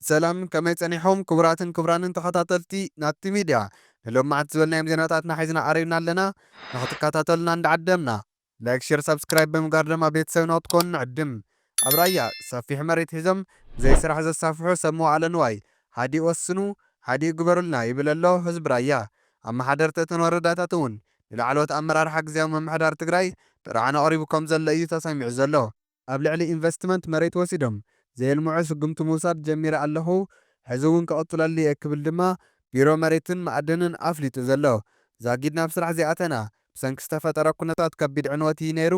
ሰላም፣ ከመይ ጸኒሖም ክቡራትን ክቡራንን ተኸታተልቲ ናቲ ሚድያ? ንሎማዓት ዝበልናዮም ዜናታትና ሒዝና ቀሪብና ኣለና። ንኽትከታተሉና እንዳዓደምና፣ ላይክ፣ ሼር፣ ሳብስክራይብ ብምግባር ድማ ቤተሰብና ክትኮኑ ንዕድም። ኣብ ራያ ሰፊሕ መሬት ሒዞም ብዘይ ስራሕ ዘሳፍሑ ሰብ መዋእለ ንዋይ ሃዲእ ወስኑ፣ ሃዲእ ግበሩልና ይብል ኣሎ ህዝቢ ራያ። ኣመሓደርቲ እተን ወረዳታት እውን ንላዕለዎት ኣመራርሓ ግዝያዊ ምምሕዳር ትግራይ ጥርዓን ኣቕሪቡ ከም ዘሎ እዩ ተሰሚዑ ዘሎ። ኣብ ልዕሊ ኢንቨስትመንት መሬት ወሲዶም ዘየልምዑ ስጉምቲ ምውሳድ ጀሚረ ኣለኹ፣ ሕዚ እውን ክቕፅለሉ እየ ክብል ድማ ቢሮ መሬትን መኣድንን ኣፍሊጡ ዘሎ። ዛጊድ ናብ ስራሕ ዘይኣተና ብሰንኪ ዝተፈጠረ ኩነታት ከቢድ ዕንወት እዩ ነይሩ።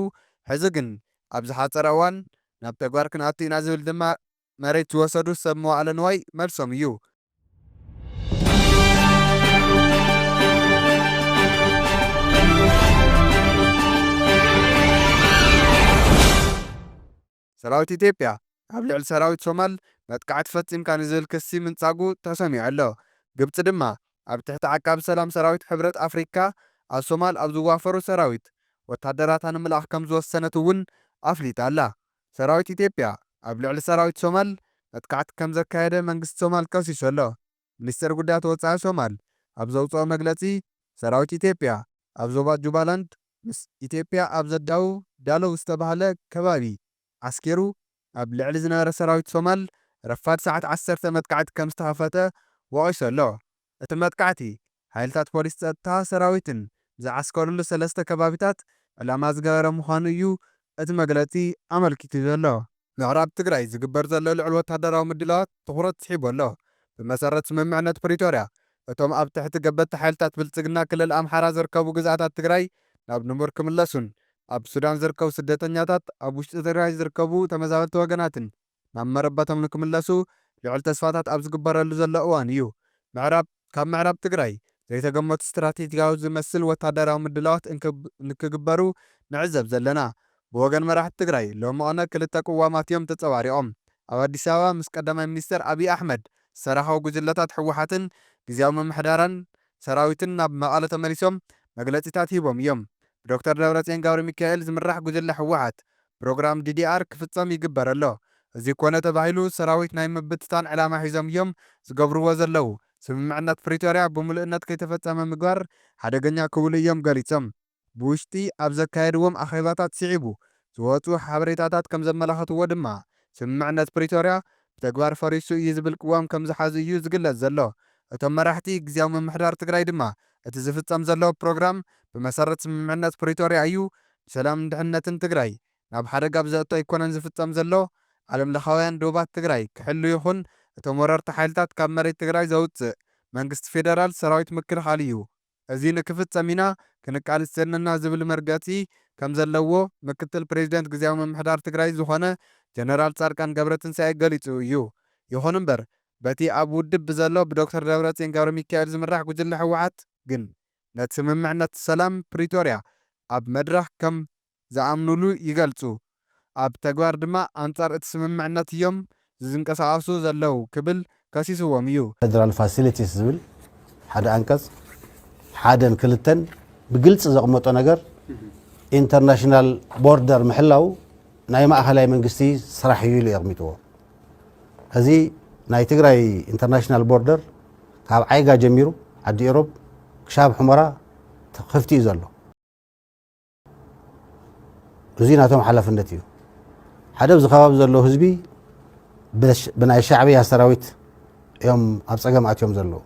ሕዚ ግን ኣብ ዝሓፀረ እዋን ናብ ተግባር ክንኣቱ ኢና ዝብል ድማ መሬት ዝወሰዱ ሰብ መዋእለ ንዋይ መልሶም እዩ። ሰራዊት ኢትዮጵያ ኣብ ልዕሊ ሰራዊት ሶማል መጥቃዕቲ ፈጺምካ ንዝብል ክሲ ምንጻጉ ተሰሚዑ ኣሎ። ግብጺ ድማ ኣብ ትሕቲ ዓቃቢ ሰላም ሰራዊት ሕብረት ኣፍሪካ ኣብ ሶማል ኣብ ዝዋፈሩ ሰራዊት ወታደራታ ንምልኣኽ ከም ዝወሰነት እውን ኣፍሊጣ ኣላ። ሰራዊት ኢትዮጵያ ኣብ ልዕሊ ሰራዊት ሶማል መጥቃዕቲ ከም ዘካየደ መንግስቲ ሶማል ከሲሱ ኣሎ። ሚኒስተር ጉዳያት ወጻኢ ሶማል ኣብ ዘውጽኦ መግለጺ፣ ሰራዊት ኢትዮጵያ ኣብ ዞባ ጁባላንድ ምስ ኢትዮጵያ ኣብ ዘዳውብ ዳሎው ዝተባህለ ከባቢ ዓስኪሩ ኣብ ልዕሊ ዝነበረ ሰራዊት ሶማል ረፋድ ሰዓት ዓሰርተ መጥቃዕቲ ከም ዝተኸፈተ ወቒሱ ኣሎ። እቲ መጥቃዕቲ፣ ሓይልታት ፖሊስ ጸጥታ ሰራዊትን ዝዓስከሩሉ ሰለስተ ከባቢታት ዕላማ ዝገበረ ምዃኑ እዩ እቲ መግለጺ ኣመልኪቱ ዘሎ። ምዕራብ ትግራይ ዝግበር ዘሎ ልዑል ወታደራዊ ምድላዋት ትኹረት ስሒቡ ኣሎ። ብመሰረት ስምምዕነት ፕሪቶርያ፣ እቶም ኣብ ትሕቲ ገበቲ ሓይልታት ብልጽግና ክልል ኣምሓራ ዝርከቡ ግዝኣታት ትግራይ ናብ ንቡር ክምለሱን ኣብ ሱዳን ዝርከቡ ስደተኛታት ኣብ ውሽጢ ትግራይ ዝርከቡ ተመዛበልቲ ወገናትን ናብ መረበቶም ንክምለሱ ልዑል ተስፋታት ኣብ ዝግበረሉ ዘሎ እዋን እዩ። ምዕራብ ካብ ምዕራብ ትግራይ ዘይተገመቱ ስትራቴጂካዊ ዝመስል ወታደራዊ ምድላዋት እንክብ- እንክግበሩ ንዕዘብ ዘለና። ብወገን መራሕቲ ትግራይ ሎሚ ቐነ ክልተ ቅዋማት እዮም ተጸባሪቖም። ኣብ ኣዲስ ኣበባ ምስ ቀዳማይ ሚኒስተር ኣብይ ኣሕመድ ዝተራኸቡ ጉጅለታት ህወሓትን ግዝያዊ ምምሕዳራን ሰራዊትን ናብ መቐለ ተመሊሶም መግለጺታት ሂቦም እዮም። ብዶክተር ደብረጽዮን ገብረ ሚካኤል ዝምራሕ ጉጅለ ህወሓት ፕሮግራም ዲዲኣር ክፍጸም ይግበር ኣሎ። እዚ ኮነ ተባሂሉ ሰራዊት ናይ ምብትታን ዕላማ ሒዞም እዮም ዝገብርዎ ዘለዉ። ስምምዕነት ፕሪቶርያ ብምሉእነት ከይተፈጸመ ምግባር ሓደገኛ ክብሉ እዮም ገሊጾም። ብውሽጢ ኣብ ዘካየድዎም ኣኼባታት ስዒቡ ዝወጹ ሓበሬታታት ከም ዘመላኸትዎ ድማ፣ ስምምዕነት ፕሪቶርያ ብተግባር ፈሪሱ እዩ ዝብል ቅዋም ከም ዝሓዙ እዩ ዝግለጽ ዘሎ። እቶም መራሕቲ ግዝያዊ ምምሕዳር ትግራይ ድማ፣ እቲ ዝፍጸም ዘሎ ፕሮግራም ብመሰረት ስምምዕነት ፕሪቶርያ እዩ፣ ንሰላምን ድሕነትን ትግራይ ናብ ሓደጋ ብዘእቱ ኣይኮነን ዝፍጸም ዘሎ፣ ዓለም ለኻውያን ዶባት ትግራይ ክሕሉ ይኹን እቶም ወረርቲ ሓይልታት ካብ መሬት ትግራይ ዘውጽእ መንግስቲ ፌደራል ሰራዊት ምክልኻል እዩ። እዚ ንክፍጸም ኢና ክንቃለስ ዘለና ዝብል መርገጺ ከም ዘለዎ ምክትል ፕሬዚደንት ግዝያዊ ምምሕዳር ትግራይ ዝኾነ ጀነራል ጻድቃን ገብረትንሳኤ ገሊጹ እዩ። ይኹን እምበር፣ በቲ ኣብ ውድብ ብዘሎ ብዶክተር ደብረጽዮን ገብረ ሚካኤል ዝምራሕ ጉጅለ ህወሓት ግን ነቲ ስምምዕነት ሰላም ፕሪቶርያ ኣብ መድረኽ ከም ዝኣምኑሉ ይገልጹ። ኣብ ተግባር ድማ ኣንጻር እቲ ስምምዕነት እዮም ዝንቀሳቐሱ ዘለዉ ክብል ከሲስዎም እዩ። ፌደራል ፋሲሊቲስ ዝብል ሓደ ኣንቀጽ ሓደን ክልተን ብግልጺ ዘቕመጦ ነገር ኢንተርናሽናል ቦርደር ምሕላው ናይ ማእኸላይ መንግስቲ ስራሕ እዩ ኢሉ የቕሚጥዎ። እዚ ናይ ትግራይ ኢንተርናሽናል ቦርደር ካብ ዓይጋ ጀሚሩ ዓዲ ኢሮብ ክሻብ ሑመራ ክፍቲ እዩ ዘሎ። እዚ ናቶም ሓላፍነት እዩ። ሓደ ኣብዚ ከባቢ ዘለዉ ህዝቢ ብሽ- ብናይ ሻዕብያ ሰራዊት እዮም ኣብ ጸገም ኣትዮም ዘለዉ።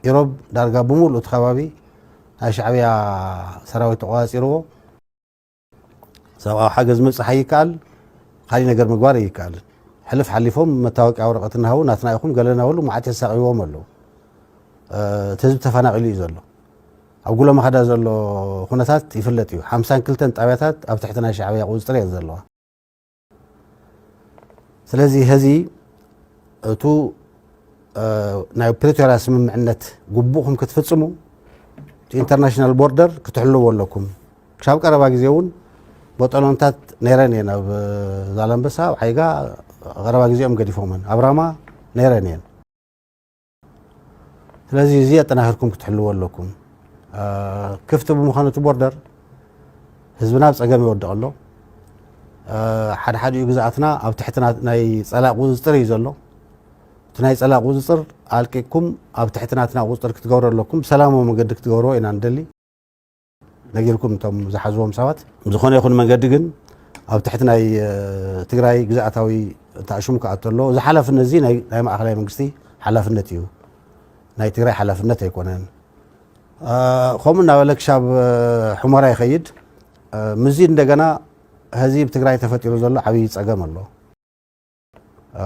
ኢሮብ ዳርጋ ብምሉእ እቲ ከባቢ ናይ ሻዕብያ ሰራዊት ተቆጻጺርዎ። ሰብኣዊ ሓገዝ ምብጻሕ ኣይከኣል፣ ካሊእ ነገር ምግባር ኣይከኣልን። ሕልፍ ሓሊፎም መታወቂያ ወረቐት እናሃቡ ናትና ኢኹም ገለና በሉ መዓት የሳቕይዎም ኣለዉ። እ፣ እቲ ህዝቢ ተፈናቒሉ እዩ ዘሎ። ኣብ ጉሎ መኸዳ ዘሎ ኩነታት ይፍለጥ እዩ። ሓምሳን ክልተን ጣብያታት ኣብ ትሕቲ ናይ ሻዕብያ ቁፅፅር እየን ዘለዋ። ስለዚ ሕዚ እቱ፣ እ፣ ናይ ፕሪቶርያ ስምምዕነት ግቡእኹም ክትፍጽሙ እቲ ኢንተርናሽናል ቦርደር ክትሕልዎ ኣለኩም። ክሳብ ቀረባ ግዜ እውን ቦጦሎንታት ነይረን እየን። ኣብ ዛላምበሳ፣ ኣብ ዓይጋ ቀረባ ግዜኦም ገዲፎመን። ኣብ ራማ ነይረን እየን። ስለዚ እዚ ኣጠናኺርኩም ክትሕልዎ ኣለኩም። እ፣ ክፍቲ ብምዃኑ እቲ ቦርደር ህዝብና ኣብ ጸገም ይወድቕ ኣሎ። እ፣ ሓደ ሓዲኡ ግዝኣትና ኣብ ትሕቲ ና-፣ ናይ ጸላኢ ቁጽጽር እዩ ዘሎ። እቲ ናይ ጸላእ ቁጽጽር ኣልቂቅኩም ኣብ ትሕቲ ናትና ቁጽጽር ክትገብሩ ኣለኩም። ብሰላማዊ መገዲ ክትገብርዎ ኢና ንደሊ። ነጊርኩም እቶም ዝሓዝዎም ሰባት። ብዝኾነ ይኹን መንገዲ ግን ኣብ ትሕቲ ናይ፣ እ፣ ትግራይ ግዝኣታዊ ተኣሽሙ ክኣቱ ኣለዎ። እዚ ሓላፍነት እዚ ናይ፣ ናይ ማእኸላይ መንግስቲ ሓላፍነት እዩ። ናይ ትግራይ ሓላፍነት ኣይኮነን። እ፣ ከምኡ እናበለ ክሻብ፣ እ፣ ሑመራ ይኸይድ። እ፣ ምዚ እንደገና ሀዚ ኣብ ትግራይ ተፈጢሩ ዘሎ ዓብዪ ጸገም ኣሎ። እ፣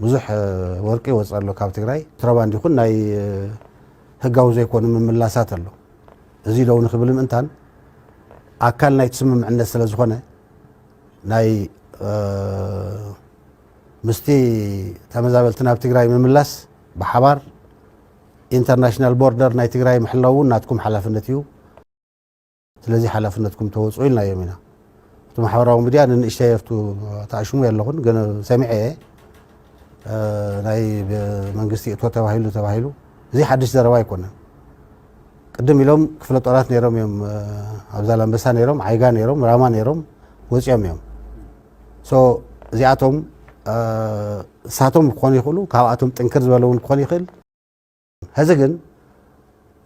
ብዙሕ፣ እ፣ ወርቂ ይወፅእ ኣሎ ካብ ትግራይ። ኮንትሮባንድ ይኹን ናይ፣ እ፣ ህጋዊ ዘይኮኑ ምምላሳት ኣሎ። እዚ ደው ንክብል ምእንታን ኣካል ናይቲ ስምምዕነት ስለ ዝኾነ ናይ፣ እ፣ ምስቲ ተመዛበልቲ ናብ ትግራይ ምምላስ ብሓባር ኢንተርናሽናል ቦርደር ናይ ትግራይ ምሕላው እውን ናትኩም ሓላፍነት እዩ። ስለዚ ሓላፍነትኩም ተወፅኡ ኢልናዮም ኢና። እቲ ማሕበራዊ ሚድያ ንንእሽተይ ኣብቱ ተኣሽሙ የለኹን፣ ግን ሰሚዐ እየ። እ፣ ናይ መንግስቲ እቶ ተባሂሉ ተባሂሉ። እዚ ሓድሽ ዘረባ ኣይኮነን። ቅድም ኢሎም ክፍለ ጦራት ነይሮም እዮም፣ እ፣ ኣብ ዛላምበሳ ነይሮም፣ ዓይጋ ነይሮም፣ ራማ ነይሮም፣ ወፂኦም እዮም። ሶ እዚኣቶም፣ እ፣ እሳቶም ክኾኑ ይኽእሉ፣ ካብኣቶም ጥንክር ዝበለ እውን ክኾን ይኽእል። ሕዚ ግን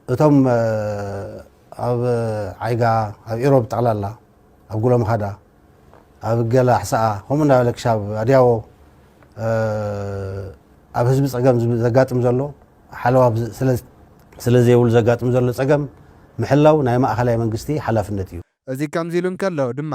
እቶም፣ እ፣ ኣብ ዓይጋ፣ ኣብ ኢሮብ ጠቕላላ፣ ኣብ ጉሎ ምኻዳ፣ ኣብ ገላ ሕሰኣ፣ ከምኡ እናበለ ክሻብ ኣድያቦ፣ እ፣ ኣብ ህዝቢ ጸገም ዝብ-፣ ዘጋጥም ዘሎ ሓለዋ ብዝ-፣ ስለ፣ ስለ ዘይብሉ ዘጋጥም ዘሎ ጸገም ምሕላው ናይ ማእኸላይ መንግስቲ ሓላፍነት እዩ። እዚ ከምዚ ኢሉ እንከሎ ድማ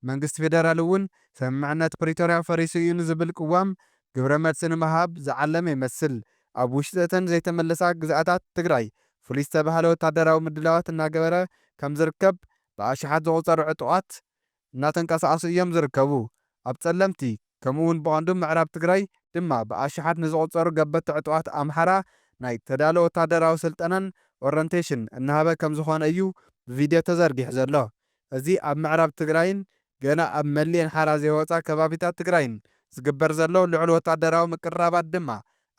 መንግስቲ ፌደራል እውን ስምምዕነት ፕሪቶርያ ፈሪሱ እዩ ንዝብል ቅዋም ግብረ መልሲ ንምሃብ ዝዓለመ ይመስል። ኣብ ውሽጢ እተን ዘይተመለሳ ግዝኣታት ትግራይ ፍሉይ ዝተባህለ ወታደራዊ ምድላዋት እናገበረ ከም ዝርከብ ብኣሽሓት ዝቑጸሩ ዕጡቓት እናተንቀሳቐሱ እዮም ዝርከቡ። ኣብ ጸለምቲ ከምኡ እውን ብቐንዱ ምዕራብ ትግራይ ድማ ብኣሽሓት ንዝቑጸሩ ገበቲ ዕጡቓት ኣምሓራ ናይ ተዳሎ ወታደራዊ ስልጠናን ኦረንቴሽን እናሃበ ከም ዝኾነ እዩ ብቪድዮ ተዘርጊሑ ዘሎ። እዚ ኣብ ምዕራብ ትግራይን ገና ኣብ መሊኤን ሓራ ዘይወፃ ከባቢታት ትግራይን ዝግበር ዘሎ ልዑል ወታደራዊ ምቅርራባት ድማ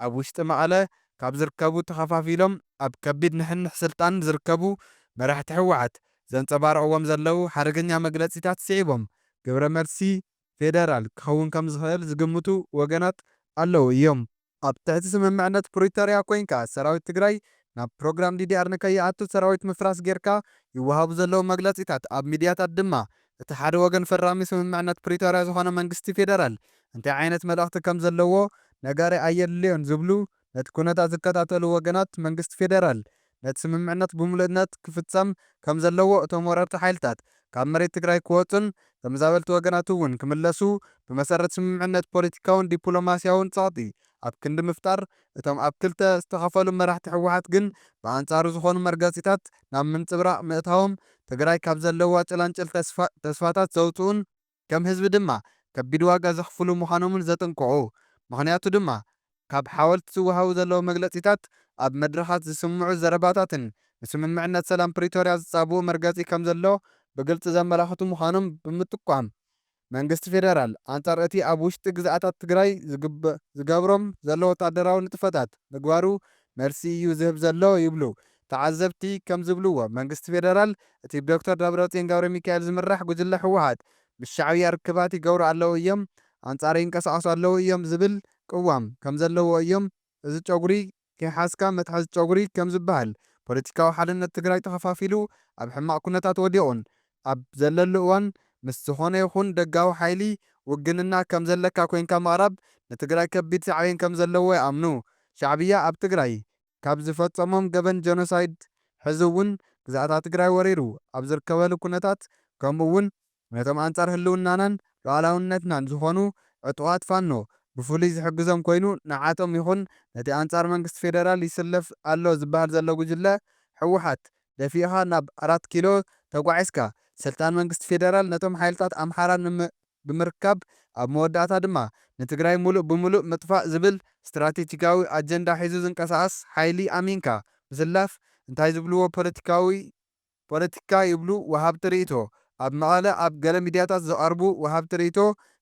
ኣብ ውሽጢ መቐለ ካብ ዝርከቡ ተኸፋፊሎም ኣብ ከቢድ ንሕንሕ ስልጣን ዝርከቡ መራሕቲ ህወሓት ዘንፀባርቕዎም ዘለዉ ሓደገኛ መግለፂታት ስዒቦም ግብረ መልሲ ፌደራል ክኸውን ከም ዝኽእል ዝግምቱ ወገናት ኣለዉ እዮም። ኣብ ትሕቲ ስምምዕነት ፕሪቶርያ ኮይንካ ሰራዊት ትግራይ ናብ ፕሮግራም ዲዲኣር ንከይኣቱ ሰራዊት ምፍራስ ጌርካ ይወሃቡ ዘለዉ መግለጺታት ኣብ ሚድያታት ድማ እቲ ሓደ ወገን ፈራሚ ስምምዕነት ፕሪቶርያ ዝኾነ መንግስቲ ፌደራል እንታይ ዓይነት መልእኽቲ ከም ዘለዎ ነጋሪ ኣየድልዮን ዝብሉ ነቲ ኩነታት ዝከታተሉ ወገናት መንግስቲ ፌደራል ነቲ ስምምዕነት ብምሉእነት ክፍጸም ከም ዘለዎ እቶም ወረርቲ ሓይልታት ካብ መሬት ትግራይ ክወጹን ተመዛበልቲ ወገናት እውን ክምለሱ ብመሰረት ስምምዕነት ፖለቲካውን ዲፕሎማስያውን ጸቕጢ ኣብ ክንዲ ምፍጣር እቶም ኣብ ክልተ ዝተኸፈሉ መራሕቲ ህወሓት ግን ብኣንጻሩ ዝኾኑ መርገጺታት ናብ ምንጽብራቕ ምእታዎም ትግራይ ካብ ዘለዋ ጭላንጭል ተስፋ-፣ ተስፋታት ዘውፅኡን ከም ህዝቢ ድማ ከቢድ ዋጋ ዘኽፍሉ ምዃኖምን ዘጥንቅቑ። ምኽንያቱ ድማ ካብ ሓወልቲ ዝወሃቡ ዘለዉ መግለጺታት ኣብ መድረኻት ዝስምዑ ዘረባታትን ንስምምዕነት ሰላም ፕሪቶርያ ዝጻብኡ መርገጺ ከም ዘሎ ብግልጺ ዘመላኽቱ ምዃኖም ብምጥቋም መንግስቲ ፌደራል ኣንጻር እቲ ኣብ ውሽጢ ግዝኣታት ትግራይ ዝግበ-፣ ዝገብሮም ዘሎ ወታደራዊ ንጥፈታት ምግባሩ መልሲ እዩ ዝህብ ዘሎ ይብሉ። ተዓዘብቲ ከም ዝብልዎ መንግስቲ ፌደራል እቲ ብዶክተር ደብረጽዮን ገብረ ሚካኤል ዝምራሕ ጉጅለ ህወሓት ምስ ሻዕብያ ርክባት ይገብሩ ኣለዉ እዮም፣ ኣንጻር ይንቀሳቐሱ ኣለዉ እዮም ዝብል ቅዋም ከም ዘለዎ እዮም። እዚ ጨጉሪ ከይሓዝካ መትሓዚ ጨጉሪ ከም ዝበሃል ፖለቲካዊ ሓድነት ትግራይ ተኸፋፊሉ ኣብ ሕማቕ ኩነታት ወዲቑን ኣብ ዘለሉ እዋን ምስ ዝኾነ ይኹን ደጋዊ ሓይሊ ውግንና ከም ዘለካ ኮይንካ ምቕራብ ንትግራይ ከቢድ ሳዕቤን ከም ዘለዎ ይኣምኑ። ሻዕብያ ኣብ ትግራይ ካብ ዝፈጸሞም ገበን ጀኖሳይድ ሕዚ እውን ግዝኣታ ትግራይ ወሪሩ ኣብ ዝርከበሉ ኩነታት ከምኡ እውን ነቶም ኣንጻር ህልውናናን ሉዓላውነትናን ዝኾኑ ዕጡቓት ፋኖ ብፍሉይ ዝሕግዞም ኮይኑ ንዓቶም ይኹን ነቲ ኣንጻር መንግስቲ ፌደራል ይስለፍ ኣሎ ዝበሃል ዘሎ ጉጅለ ህወሓት ደፊእኻ ናብ ኣራት ኪሎ ተጓዒዝካ ስልጣን መንግስቲ ፌደራል ነቶም ሓይልታት ኣምሓራ ንመ-፣ ብምርካብ ኣብ መወዳእታ ድማ ንትግራይ ሙሉእ ብምሉእ ምጥፋእ ዝብል ስትራቴጂካዊ ኣጀንዳ ሒዙ ዝንቀሳቐስ ሓይሊ ኣሚንካ ምስላፍ እንታይ ዝብልዎ ፖለቲካዊ ፖለቲካ ይብሉ ወሃብቲ ርእይቶ ኣብ መቐለ ኣብ ገለ ሚድያታት ዝቐርቡ ወሃብቲ ርእይቶ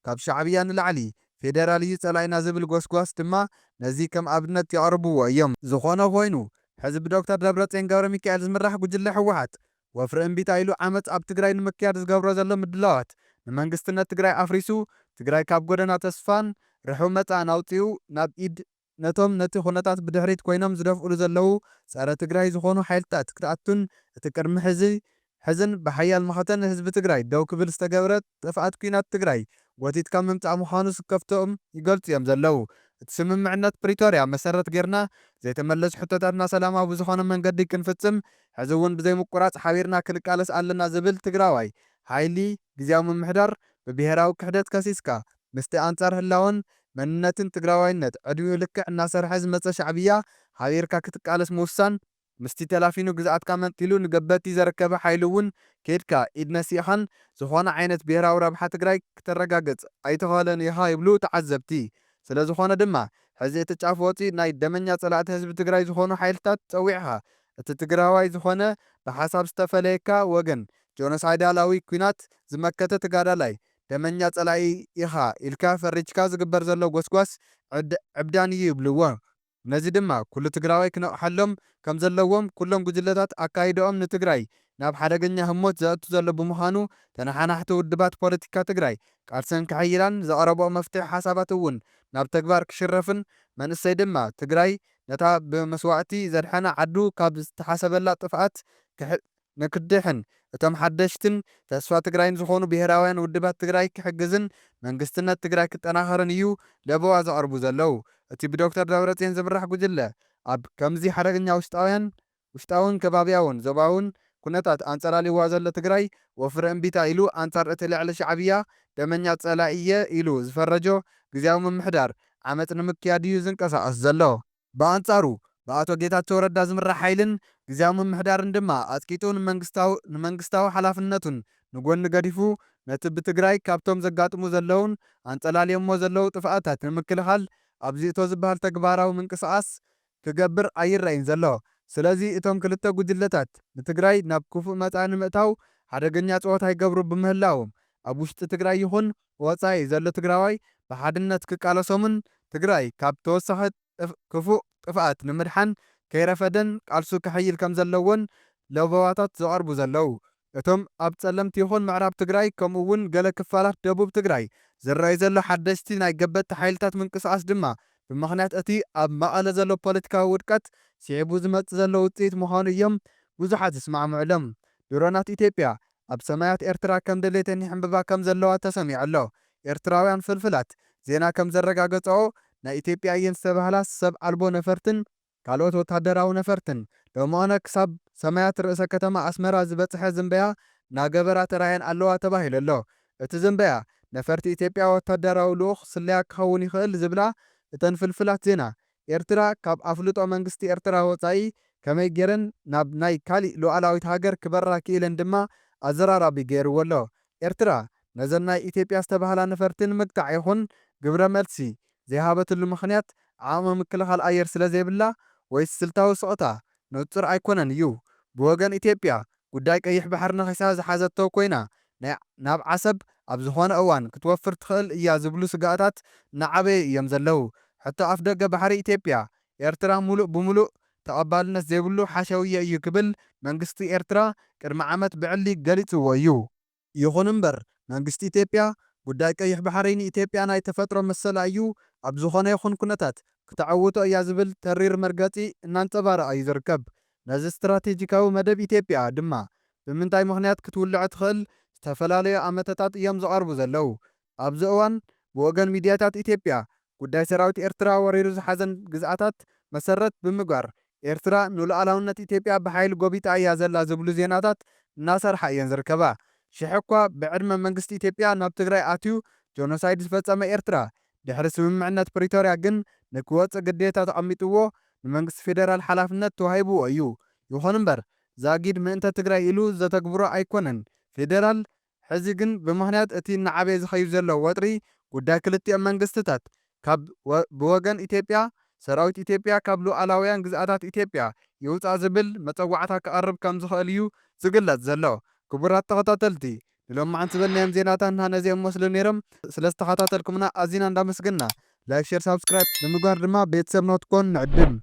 ካብ ሻዕብያ ንላዕሊ ፌደራል እዩ ጸላኢና ዝብል ጎስጓስ ድማ ነዚ ከም ኣብነት የቕርብዎ እዮም። ዝኾነ ኮይኑ ሕዚ ብዶክተር ደብረጽዮን ገብረሚካኤል ዝምራሕ ጉጅለ ህወሓት ወፍሪ እምቢታ ኢሉ ዓመጽ ኣብ ትግራይ ንምክያድ ዝገብሮ ዘሎ ምድላዋት ንመንግስትነት ትግራይ ኣፍሪሱ ትግራይ ካብ ጎደና ተስፋን ርሑው መጻእን ኣውጺኡ ናብ ኢድ ነቶም ነቲ ኩነታት ብድሕሪት ኮይኖም ዝደፍእሉ ዘለዉ ጸረ ትግራይ ዝኾኑ ሓይልታት ክትኣቱን እቲ ቅድሚ ሕዚ ሕዝን ብሓያል መኸተ ንህዝቢ ትግራይ ደው ክብል ዝተገብረ ጥፍኣት ኲናት ትግራይ ጎቲትካ ምምጻእ ምዃኑ ስከፍቶም ይገልጹ እዮም ዘለዉ። እቲ ስምምዕነት ፕሪቶርያ መሰረት ጌርና ዘይተመለሱ ሕቶታትና ሰላማዊ ብዝኾነ መንገዲ ክንፍጽም ሕዚ እውን ብዘይምቁራጽ ሓቢርና ክንቃለስ ኣለና ዝብል ትግራዋይ ሓይሊ ግዝያዊ ምምሕዳር ብብሄራዊ ክሕደት ከሲስካ ምስቲ ኣንጻር ህላወን መንነትን ትግራዋይነት ዕድሚኡ ልክዕ እናሰርሐ ዝመጸ ሻዕብያ ሓቢርካ ክትቃለስ ምውሳን ምስቲ ተላፊኑ ግዝኣትካ መንጢሉ ንገበቲ ዘረከበ ሓይሊ እውን ኬድካ ኢድ ነሲእኻን ዝኾነ ዓይነት ብሄራዊ ረብሓ ትግራይ ክተረጋግፅ ኣይተኸእለን ኢኻ ይብሉ ተዓዘብቲ። ስለ ዝኾነ ድማ ሕዚ እቲ ጫፍ ወፂ ናይ ደመኛ ፀላእቲ ህዝቢ ትግራይ ዝኾኑ ሓይልታት ፀዊዕኻ እቲ ትግራዋይ ዝኾነ ብሓሳብ ዝተፈለየካ ወገን ጆኖሳይዳላዊ ኲናት ዝመከተ ተጋዳላይ ደመኛ ፀላኢ ኢኻ ኢልካ ፈሪጅካ ዝግበር ዘሎ ጎስጓስ ዕብዳን እዩ ይብልዎ። ነዚ ድማ ኩሉ ትግራዋይ ክነቕሓሎም ከም ዘለዎም ኩሎም ጉጅለታት ኣካይደኦም ንትግራይ ናብ ሓደገኛ ህሞት ዘእቱ ዘሎ ብምዃኑ ተነሓናሕቲ ውድባት ፖለቲካ ትግራይ ቃልሰን ከሐይላን ዘቕረብኦ መፍትሒ ሓሳባት እውን ናብ ተግባር ክሽረፍን መንእሰይ ድማ ትግራይ ነታ ብመስዋእቲ ዘድሐና ዓዱ ካብ ዝተሓሰበላ ጥፍኣት ንክድሕን እቶም ሓደሽትን ተስፋ ትግራይን ዝኾኑ ብሄራውያን ውድባት ትግራይ ክሕግዝን መንግስትነት ትግራይ ክጠናኸርን እዩ ለበዋ ዘቕርቡ ዘለዉ። እቲ ብዶክተር ደብረፅዮን ዝምራሕ ጉጅለ ኣብ ከምዚ ሓደገኛ ውሽጣውያን ውሽጣውን ከባብያውን ዞባውን ኩነታት ኣንፀላልዋ ዘሎ ትግራይ ወፍሪ እምቢታ ኢሉ ኣንፃር እቲ ልዕሊ ሻዕብያ ደመኛ ፀላኢ እየ ኢሉ ዝፈረጆ ግዝያዊ ምምሕዳር ዓመፅ ንምክያድ እዩ ዝንቀሳቐስ ዘሎ። ብኣንጻሩ ብኣቶ ጌታቸው ረዳ ዝምራሕ ሓይልን ግዝያዊ ምምሕዳርን ድማ ኣጽቂጡ ንመንግስታዊ ንመንግስታዊ ሓላፍነቱን ንጎኒ ገዲፉ ነቲ ብትግራይ ካብቶም ዘጋጥሙ ዘለውን ኣንጸላልዮሞ ዘለዉ ጥፍኣታት ንምክልኻል ኣብዚ እቶ ዝበሃል ተግባራዊ ምንቅስቓስ ክገብር ኣይረኣይን ዘሎ። ስለዚ እቶም ክልተ ጉጅለታት ንትግራይ ናብ ክፉእ መጻኢ ንምእታው ሓደገኛ ጸወታ ይገብሩ ብምህላዎም ኣብ ውሽጢ ትግራይ ይኹን ወጻኢ ዘሎ ትግራዋይ ብሓድነት ክቃለሶምን ትግራይ ካብ ተወሳኺ ክፉእ ጥፍኣት ንምድሓን ከይረፈደን ቃልሱ ከሐይል ከም ዘለዎን ለበዋታት ዘቐርቡ ዘለዉ። እቶም ኣብ ጸለምቲ ይኹን ምዕራብ ትግራይ ከምኡ እውን ገለ ክፋላት ደቡብ ትግራይ ዝረኣዩ ዘሎ ሓደሽቲ ናይ ገበቲ ሓይልታት ምንቅስቓስ ድማ ብምኽንያት እቲ ኣብ መቐለ ዘሎ ፖለቲካዊ ውድቀት ስዒቡ ዝመጽእ ዘሎ ውጽኢት ምዃኑ እዮም ብዙሓት ዝስማዕምዑሎም። ድሮናት ኢትዮጵያ ኣብ ሰማያት ኤርትራ ከም ድሌተን ይሕንብባ ከም ዘለዋ ተሰሚዑ ኣሎ። ኤርትራውያን ፍልፍላት ዜና ከም ዘረጋገጸኦ ናይ ኢትዮጵያ እየን ዝተባህላ ሰብ ኣልቦ ነፈርትን ካልኦት ወታደራዊ ነፈርትን ሎምኦነ ክሳብ ሰማያት ርእሰ ከተማ ኣስመራ ዝበጽሐ ዝንበያ ናገበራ ተራየን ኣለዋ ተባሂሉ ኣሎ። እቲ ዝንበያ ነፈርቲ ኢትዮጵያ ወታደራዊ ልኡኽ ስለያ ክኸውን ይኽእል ዝብላ እተን ፍልፍላት ዜና ኤርትራ ካብ ኣፍልጦ መንግስቲ ኤርትራ ወጻኢ ከመይ ገይረን ናብ ናይ ካሊእ ሉዓላዊት ሃገር ክበራ ክኢለን ድማ ኣዘራራቢ ገይርዎ ኣሎ። ኤርትራ ነዘን ናይ ኢትዮጵያ ዝተባህላ ነፈርቲ ንምግታዕ ይኹን ግብረ መልሲ ዘይሃበትሉ ምኽንያት ዓቕሚ ምክልኻል ኣየር ስለ ዘይብላ ወይስ ስልታዊ ስቕታ ንጹር ኣይኮነን እዩ። ብወገን ኢትዮጵያ ጉዳይ ቀይሕ ባሕሪ ነኺሳ ዝሓዘቶ ኮይና ናይ ናብ ዓሰብ ኣብ ዝኾነ እዋን ክትወፍር ትኽእል እያ ዝብሉ ስግኣታት እናዓበዩ እዮም ዘለዉ። ሕቶ ኣፍደገ ባሕሪ ኢትዮጵያ ኤርትራ ሙሉእ ብሙሉእ ተቐባልነት ዘይብሉ ሓሸውየ እዩ ክብል መንግስቲ ኤርትራ ቅድሚ ዓመት ብዕሊ ገሊጽዎ እዩ። ይኹን እምበር መንግስቲ ኢትዮጵያ ጉዳይ ቀይሕ ባሕሪ ንኢትዮጵያ ናይ ተፈጥሮ መሰላ እዩ፣ ኣብ ዝኾነ ይኹን ኩነታት ክተዕውቶ እያ ዝብል ተሪር መርገጺ እናንጸባረቐ እዩ ዝርከብ። ነዚ ስትራቴጂካዊ መደብ ኢትዮጵያ ድማ ብምንታይ ምኽንያት ክትውልዖ ትኽእል ዝተፈላለዩ ኣመተታት እዮም ዝቐርቡ ዘለዉ። ኣብዚ እዋን ብወገን ሚድያታት ኢትዮጵያ ጉዳይ ሰራዊት ኤርትራ ወሪሩ ዝሓዘን ግዝኣታት መሰረት ብምግባር ኤርትራ ንሉዓላውነት ኢትዮጵያ ብሓይሊ ጎቢጣ እያ ዘላ ዝብሉ ዜናታት እናሰርሓ እየን ዝርከባ። ሽሕ እኳ ብዕድመ መንግስቲ ኢትዮጵያ ናብ ትግራይ ኣትዩ ጆኖሳይድ ዝፈጸመ ኤርትራ ድሕሪ ስምምዕነት ፕሪቶርያ ግን ንክወጽእ ግዴታ ተቐሚጥዎ ንመንግስቲ ፌደራል ሓላፍነት ተዋሂብዎ እዩ። ይኹን እምበር ዛጊድ ምእንተ ትግራይ ኢሉ ዘተግብሮ ኣይኮነን። ፌደራል ሕዚ ግን ብምኽንያት እቲ እናዓበየ ዝኸይድ ዘሎ ወጥሪ ጉዳይ ክልቲኦም መንግስትታት ካብ ብወገን ኢትዮጵያ ሰራዊት ኢትዮጵያ ካብ ሉዓላውያን ግዝኣታት ኢትዮጵያ ይውፃእ ዝብል መፀዋዕታ ክቐርብ ከም ዝኽእል እዩ ዝግለፅ ዘሎ። ክቡራት ተኸታተልቲ ንሎማዓንቲ ዝበልናዮም ዜናታትና ነዚኦም መስሉ ነይሮም። ስለ ዝተኸታተልኩምና ኣዚና እንዳመስገና ላይክ፣ ሼር፣ ሳብስክራይብ ብምግባር ድማ ቤተሰብ ንክትኮኑ ንዕድም።